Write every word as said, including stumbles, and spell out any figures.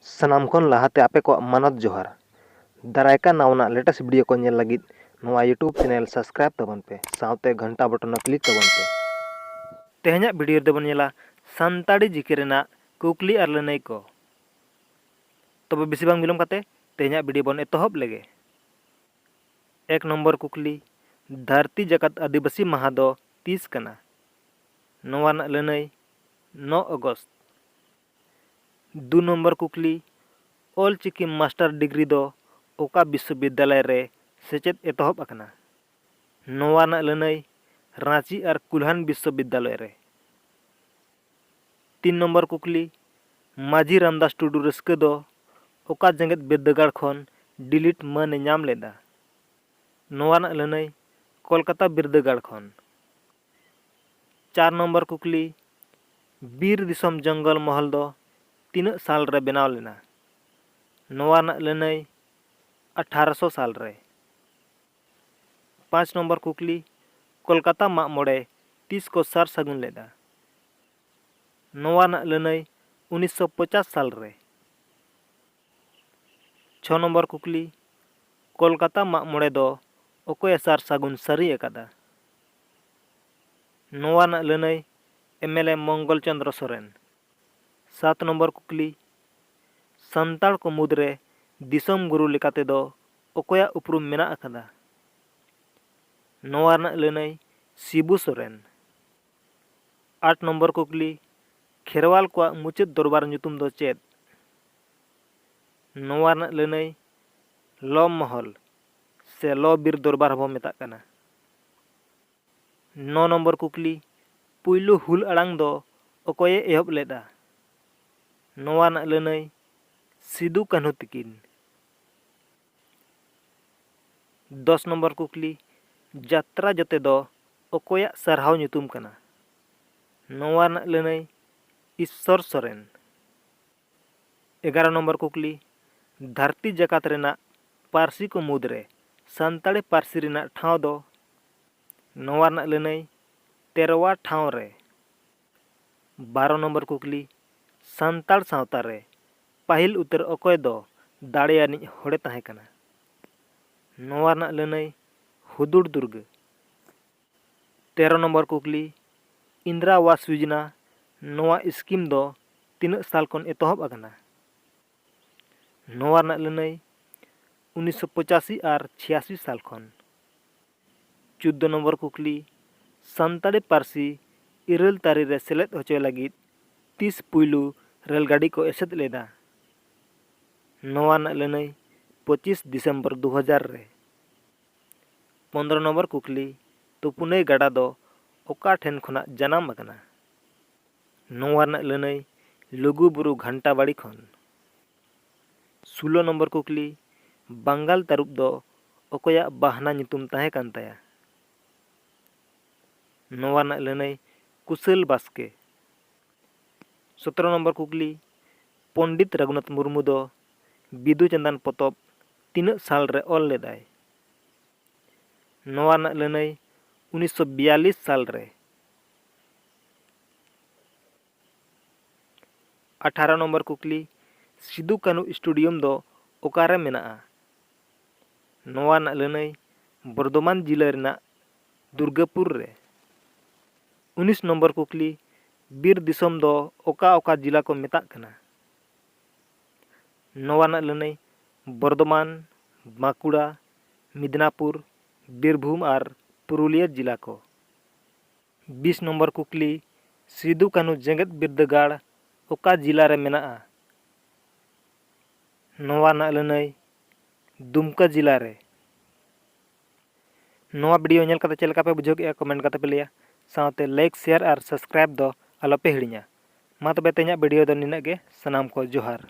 ᱥᱟᱱᱟᱢ ᱠᱷᱚᱱ ᱞᱟᱦᱟᱛᱮ ᱟᱯᱮ ᱠᱚᱣᱟᱜ ᱢᱟᱱᱚᱛ ᱡᱚᱦᱟᱨ᱾ ᱫᱟᱨᱟᱭ ᱠᱟᱱ ᱱᱟᱣᱟᱱᱟᱜ latest video ᱠᱚ ᱧᱮᱞ ᱞᱟᱹᱜᱤᱫ ᱱᱚᱣᱟ YouTube channel subscribe ᱛᱟᱵᱚᱱ ᱯᱮ, ᱥᱟᱶᱛᱮ ᱜᱷᱚᱱᱴᱟ button ᱦᱚᱸ click ᱛᱟᱵᱚᱱ ᱯᱮ᱾ ᱛᱮᱦᱮᱧᱟᱜ video ᱨᱮᱫᱚ ᱵᱚᱱ ᱧᱮᱞᱟ ᱥᱟᱱᱛᱟᱲᱤ ᱡᱤᱠᱮ ᱨᱮᱱᱟᱜ ᱠᱩᱠᱞᱤ ᱟᱨ ᱞᱟᱹᱱᱟᱹᱭ ᱠᱚ᱾ ᱛᱚᱵᱮ ᱵᱮᱥᱤ ᱵᱟᱝ ᱵᱤᱞᱚᱢ ᱠᱟᱛᱮ ᱛᱮᱦᱮᱧᱟᱜ video ᱵᱚᱱ ᱮᱛᱚᱦᱚᱵ ᱞᱮᱜᱮ᱾ ᱮᱠ ᱱᱚᱢᱵᱚᱨ ᱠᱩᱠᱞᱤ, ᱫᱷᱟᱹᱨᱛᱤ ᱡᱟᱠᱟᱛ ᱟᱹᱫᱤᱵᱟᱹᱥᱤ ᱢᱟᱦᱟ ᱫᱚ ᱛᱤᱥ ᱠᱟᱱᱟ? ᱱᱚᱣᱟ ᱨᱮᱱᱟᱜ ᱞᱟᱹᱱᱟᱹᱭ, ᱱᱚ ᱟᱜᱚᱥᱴ᱾ ᱫᱩ ᱱᱚᱢᱵᱚᱨ ᱠᱩᱠᱞᱤ, ᱚᱞ ᱪᱤᱠᱤ master degree ᱫᱚ ᱚᱠᱟ ᱵᱤᱥᱥᱚᱵᱤᱫᱽᱫᱟᱞᱚᱭ ᱨᱮ ᱥᱮᱪᱮᱫ ᱮᱛᱚᱦᱚᱵ ᱟᱠᱟᱱᱟ? ᱱᱚᱣᱟ ᱨᱮᱱᱟᱜ ᱞᱟᱹᱱᱟᱹᱭ, ᱨᱟᱸᱪᱤ ᱟᱨ ᱠᱩᱞᱦᱟᱱ ᱵᱤᱥᱥᱚᱵᱤᱫᱽᱫᱟᱞᱚᱭ ᱨᱮ᱾ ᱛᱤᱱ ᱱᱚᱢᱵᱚᱨ ᱠᱩᱠᱞᱤ, ᱢᱟᱹᱡᱷᱤ ᱨᱟᱢᱫᱟᱥ ᱴᱩᱰᱩ ᱨᱟᱹᱥᱠᱟᱹ ᱫᱚ ᱚᱠᱟ ᱡᱮᱜᱮᱛ ᱵᱤᱨᱫᱟᱹᱜᱟᱲ ᱠᱷᱚᱱ D.Litt ᱢᱟᱹᱱ ᱮ ᱧᱟᱢ ᱞᱮᱫᱟ? ᱱᱚᱣᱟ ᱨᱮᱱᱟᱜ ᱞᱟᱹᱱᱟᱹᱭ, ᱠᱚᱞᱠᱟᱛᱟ ᱵᱤᱨᱫᱟᱹᱜᱟᱲ ᱠᱷᱚᱱ᱾ ᱪᱟᱨ ᱱᱚᱢᱵᱚᱨ ᱠᱩᱠᱞᱤ, ᱵᱤᱨ ᱫᱤᱥᱚᱢ ᱡᱚᱝᱜᱚᱞ ᱢᱚᱦᱚᱞ ᱫᱚ ᱛᱤᱱᱟᱹᱜ ᱥᱟᱞ ᱨᱮ ᱵᱮᱱᱟᱣ ᱞᱮᱱᱟ? ᱱᱚᱣᱟ ᱨᱮᱱᱟᱜ ᱞᱟᱹᱱᱟᱹᱭ, ᱟᱴᱷᱟᱨᱚᱥᱚ ᱥᱟᱞ ᱨᱮ᱾ ᱯᱟᱸᱪ ᱱᱚᱢᱵᱚᱨ ᱠᱩᱠᱞᱤ, ᱠᱚᱞᱠᱟᱛᱟ ᱢᱟᱜ ᱢᱚᱬᱮ ᱛᱤᱥ ᱠᱚ ᱥᱟᱨ ᱥᱟᱹᱜᱩᱱ ᱞᱮᱫᱟ? ᱱᱚᱣᱟ ᱨᱮᱱᱟᱜ ᱞᱟᱹᱱᱟᱹᱭ, ᱩᱱᱤᱥᱥᱚ ᱯᱚᱪᱟᱥ ᱥᱟᱞ ᱨᱮ᱾ ᱪᱷᱚ ᱱᱚᱢᱵᱚᱨ ᱠᱩᱠᱞᱤ, ᱠᱚᱞᱠᱟᱛᱟ ᱢᱟᱜ ᱢᱚᱬᱮ ᱫᱚ ᱚᱠᱚᱭᱮ ᱥᱟᱨ ᱥᱟᱹᱜᱩᱱ ᱥᱟᱹᱨᱤ ᱟᱠᱟᱫᱟ? ᱱᱚᱣᱟ ᱨᱮᱱᱟᱜ ᱞᱟᱹᱱᱟᱹᱭ, MLA ᱢᱚᱝᱜᱚᱞ ᱪᱚᱸᱫᱽᱨᱚ ᱥᱚᱨᱮᱱ᱾ ᱥᱟᱛ ᱱᱚᱢᱵᱚᱨ ᱠᱩᱠᱞᱤ, ᱥᱟᱱᱛᱟᱲ ᱠᱚ ᱢᱩᱫᱽᱨᱮ ᱫᱤᱥᱚᱢ ᱜᱩᱨᱩ ᱞᱮᱠᱟᱛᱮ ᱫᱚ ᱚᱠᱚᱭᱟᱜ ᱩᱯᱨᱩᱢ ᱢᱮᱱᱟᱜ ᱟᱠᱟᱫᱟ? ᱱᱚᱣᱟ ᱨᱮᱱᱟᱜ ᱞᱟᱹᱱᱟᱹᱭ, ᱥᱤᱵᱩ ᱥᱚᱨᱮᱱ᱾ ᱟᱴ ᱱᱚᱢᱵᱚᱨ ᱠᱩᱠᱞᱤ, ᱠᱷᱮᱨᱣᱟᱞ ᱠᱚᱣᱟᱜ ᱢᱩᱪᱟᱹᱫ ᱫᱚᱨᱵᱟᱨ ᱧᱩᱛᱩᱢ ᱫᱚ ᱪᱮᱫ? ᱱᱚᱣᱟ ᱨᱮᱱᱟᱜ ᱞᱟᱹᱱᱟᱹᱭ, ᱞᱚ ᱢᱚᱦᱚᱞ ᱥᱮ ᱞᱚ ᱵᱤᱨ ᱫᱚᱨᱵᱟᱨ ᱦᱚᱸᱵᱚ ᱢᱮᱛᱟᱜ ᱠᱟᱱᱟ᱾ ᱱᱚ ᱱᱚᱢᱵᱚᱨ ᱠᱩᱠᱞᱤ, ᱯᱩᱭᱞᱩ ᱦᱩᱞ ᱟᱲᱟᱝ ᱫᱚ ᱚᱠᱚᱭᱮ ᱮᱦᱚᱵ ᱞᱮᱫᱼᱟ? ᱱᱚᱣᱟ ᱨᱮᱱᱟᱜ ᱞᱟᱹᱱᱟᱹᱭ, ᱥᱤᱫᱩ ᱠᱟᱹᱱᱦᱩ ᱛᱤᱠᱤᱱ᱾ ᱫᱚᱥ ᱱᱚᱢᱵᱚᱨ ᱠᱩᱠᱞᱤ, ᱡᱟᱛᱨᱟ ᱡᱚᱛᱮ ᱫᱚ ᱚᱠᱚᱭᱟᱜ ᱥᱟᱨᱦᱟᱣ ᱧᱩᱛᱩᱢ ᱠᱟᱱᱟ? ᱱᱚᱣᱟ ᱨᱮᱱᱟᱜ ᱞᱟᱹᱱᱟᱹᱭ, ᱤᱥᱥᱚᱨ ᱥᱚᱨᱮᱱ᱾ ᱮᱜᱟᱨᱚ ᱱᱚᱢᱵᱚᱨ ᱠᱩᱠᱞᱤ, ᱫᱷᱟᱹᱨᱛᱤ ᱡᱟᱠᱟᱛ ᱨᱮᱱᱟᱜ ᱯᱟᱹᱨᱥᱤ ᱠᱚ ᱢᱩᱫᱽᱨᱮ ᱥᱟᱱᱛᱟᱲᱤ ᱯᱟᱹᱨᱥᱤ ᱨᱮᱱᱟᱜ ᱴᱷᱟᱶ ᱫᱚ? ᱱᱚᱣᱟ ᱨᱮᱱᱟᱜ ᱞᱟᱹᱱᱟᱹᱭ, ᱛᱮᱨᱣᱟ ᱴᱷᱟᱶ ᱨᱮ᱾ ᱵᱟᱨᱚ ᱱᱚᱢᱵᱚᱨ ᱠᱩᱠᱞᱤ, ᱥᱟᱱᱛᱟᱲ ᱥᱟᱶᱛᱟ ᱨᱮ ᱯᱟᱹᱦᱤᱞ ᱩᱛᱟᱹᱨ ᱚᱠᱚᱭ ᱫᱚ ᱫᱟᱲᱮᱭᱟᱱᱤᱡ ᱦᱚᱲᱮ ᱛᱟᱦᱮᱸ ᱠᱟᱱᱟ? ᱱᱚᱣᱟ ᱨᱮᱱᱟᱜ ᱞᱟᱹᱱᱟᱹᱭ ᱦᱩᱫᱩᱲ ᱫᱩᱨᱜᱟᱹ᱾ ᱛᱮᱨᱚ ᱱᱚᱢᱵᱚᱨ ᱠᱩᱠᱞᱤ, ᱤᱱᱫᱨᱟ ᱟᱣᱟᱥ ᱭᱳᱡᱚᱱᱟ, ᱱᱚᱣᱟ ᱥᱠᱤᱢ ᱫᱚ ᱛᱤᱱᱟᱹᱜ ᱥᱟᱞ ᱠᱷᱚᱱ ᱮᱛᱚᱦᱚᱵ ᱟᱠᱟᱱᱟ? ᱱᱚᱣᱟ ᱨᱮᱱᱟᱜ ᱞᱟᱹᱱᱟᱹᱭ ᱩᱱᱤᱥᱥᱚ ᱯᱚᱸᱪᱟᱥᱤ ᱟᱨ ᱪᱷᱤᱭᱟᱥᱤ ᱥᱟᱞ ᱠᱷᱚᱱ᱾ ᱪᱳᱫᱫᱳ ᱱᱚᱢᱵᱚᱨ ᱠᱩᱠᱞᱤ, ᱥᱟᱱᱛᱟᱲᱤ ᱯᱟᱹᱨᱥᱤ ᱤᱨᱟᱹᱞ ᱛᱟᱹᱨᱤ ᱨᱮ ᱥᱮᱞᱮᱫ ᱦᱚᱪᱚᱭ ᱞᱟᱹᱜᱤᱫ ᱛᱤᱥ ᱯᱩᱭᱞᱩ ᱨᱮᱞ ᱜᱟᱹᱰᱤ ᱠᱚ ᱮᱥᱮᱫ ᱞᱮᱫᱟ? ᱱᱚᱣᱟ ᱨᱮᱱᱟᱜ ᱞᱟᱹᱱᱟᱹᱭ ᱯᱚᱸᱪᱤᱥ ᱰᱤᱥᱮᱢᱵᱚᱨ ᱫᱩ ᱦᱟᱡᱟᱨ ᱨᱮ᱾ ᱯᱚᱱᱫᱽᱨᱚ ᱱᱚᱢᱵᱚᱨ ᱠᱩᱠᱞᱤ, ᱛᱩᱯᱩᱱᱟᱹᱭ ᱜᱟᱰᱟ ᱫᱚ ᱚᱠᱟ ᱴᱷᱮᱱ ᱠᱷᱚᱱᱟᱜ ᱡᱟᱱᱟᱢ ᱟᱠᱟᱱᱟ? ᱱᱚᱣᱟ ᱨᱮᱱᱟᱜ ᱞᱟᱹᱱᱟᱹᱭ ᱞᱩᱜᱩ ᱵᱩᱨᱩ ᱜᱷᱟᱱᱴᱟ ᱵᱟᱲᱤ ᱠᱷᱚᱱ᱾ ᱥᱳᱞᱳ ᱱᱚᱢᱵᱚᱨ ᱠᱩᱠᱞᱤ, ᱵᱟᱝᱜᱟᱞ ᱛᱟᱹᱨᱩᱵ ᱫᱚ ᱚᱠᱚᱭᱟᱜ ᱵᱟᱦᱱᱟ ᱧᱩᱛᱩᱢ ᱛᱟᱦᱮᱸ ᱠᱟᱱ ᱛᱟᱭᱟ? ᱱᱚᱣᱟ ᱨᱮᱱᱟᱜ ᱞᱟᱹᱱᱟᱹᱭ ᱠᱩᱥᱟᱹᱞ ᱵᱟᱥᱠᱮ᱾ ᱥᱚᱛᱨᱚ ᱱᱚᱢᱵᱚᱨ ᱠᱩᱠᱞᱤ, ᱯᱚᱱᱰᱤᱛ ᱨᱟᱹᱜᱷᱩᱱᱟᱛᱷ ᱢᱩᱨᱢᱩ ᱫᱚ ᱵᱤᱫᱩ ᱪᱟᱸᱫᱟᱱ ᱯᱚᱛᱚᱵ ᱛᱤᱱᱟᱹᱜ ᱥᱟᱞ ᱨᱮ ᱚᱞ ᱞᱮᱫᱟᱭ? ᱱᱚᱣᱟ ᱨᱮᱱᱟᱜ ᱞᱟᱹᱱᱟᱹᱭ ᱩᱱᱤᱥᱥᱚ ᱵᱤᱭᱟᱞᱤᱥ ᱥᱟᱞ ᱨᱮ᱾ ᱟᱴᱷᱟᱨᱚ ᱱᱚᱢᱵᱚᱨ ᱠᱩᱠᱞᱤ, ᱥᱤᱫᱩ ᱠᱟᱹᱱᱦᱩ ᱥᱴᱮᱰᱤᱭᱟᱢ ᱫᱚ ᱚᱠᱟᱨᱮ ᱢᱮᱱᱟᱜᱼᱟ? ᱱᱚᱣᱟ ᱨᱮᱱᱟᱜ ᱞᱟᱹᱱᱟᱹᱭ ᱵᱚᱨᱫᱷᱚᱢᱟᱱ ᱡᱤᱞᱟᱹ ᱨᱮᱱᱟᱜ ᱫᱩᱨᱜᱟᱯᱩᱨ ᱨᱮ᱾ ᱩᱱᱤᱥ ᱱᱚᱢᱵᱚᱨ ᱠᱩᱠᱞᱤ, ᱵᱤᱨ ᱫᱤᱥᱚᱢ ᱫᱚ ᱚᱠᱟ ᱚᱠᱟ ᱡᱤᱞᱟ ᱠᱚ ᱢᱮᱛᱟᱜ ᱠᱟᱱᱟ? ᱱᱚᱣᱟ ᱨᱮᱱᱟᱜ ᱞᱟᱹᱱᱟᱹᱭ ᱵᱚᱨᱫᱷᱚᱢᱟᱱ, ᱵᱟᱸᱠᱩᱲᱟ, ᱢᱤᱫᱽᱱᱟᱯᱩᱨ, ᱵᱤᱨᱵᱷᱩᱢ ᱟᱨ ᱯᱩᱨᱩᱞᱤᱭᱟᱹ ᱡᱤᱞᱟ ᱠᱚ᱾ ᱵᱤᱥ ᱱᱚᱢᱵᱚᱨ ᱠᱩᱠᱞᱤ, ᱥᱤᱫᱩ ᱠᱟᱹᱱᱦᱩ ᱡᱮᱜᱮᱛ ᱵᱤᱨᱫᱟᱹᱜᱟᱲ ᱚᱠᱟ ᱡᱤᱞᱟ ᱨᱮ ᱢᱮᱱᱟᱜᱼᱟ? ᱱᱚᱣᱟ ᱨᱮᱱᱟᱜ ᱞᱟᱹᱱᱟᱹᱭ ᱫᱩᱢᱠᱟ ᱡᱤᱞᱟ ᱨᱮ᱾ ᱱᱚᱣᱟ ᱵᱷᱤᱰᱤᱭᱳ ᱧᱮᱞ ᱠᱟᱛᱮ ᱪᱮᱫ ᱞᱮᱠᱟ ᱯᱮ ᱵᱩᱡᱷᱟᱹᱣ ᱠᱮᱫᱼᱟ, ᱠᱚᱢᱮᱱᱴ ᱠᱟᱛᱮ ᱯᱮ ᱞᱟᱹᱭᱟ᱾ ᱥᱟᱶᱛᱮ ᱞᱟᱭᱤᱠ, ᱥᱮᱭᱟᱨ ᱟᱨ ᱥᱟᱵᱥᱠᱨᱟᱭᱤᱵ ᱫᱚ ᱟᱞᱚ ᱯᱮ ᱦᱤᱲᱤᱧᱟ᱾ ᱢᱟ ᱛᱚᱵᱮ ᱛᱮᱦᱮᱧᱟᱜ ᱵᱷᱤᱰᱤᱭᱳ ᱫᱚ ᱱᱤᱱᱟᱹᱜ ᱜᱮ᱾ ᱥᱟᱱᱟᱢ ᱠᱚ ᱡᱚᱦᱟᱨ᱾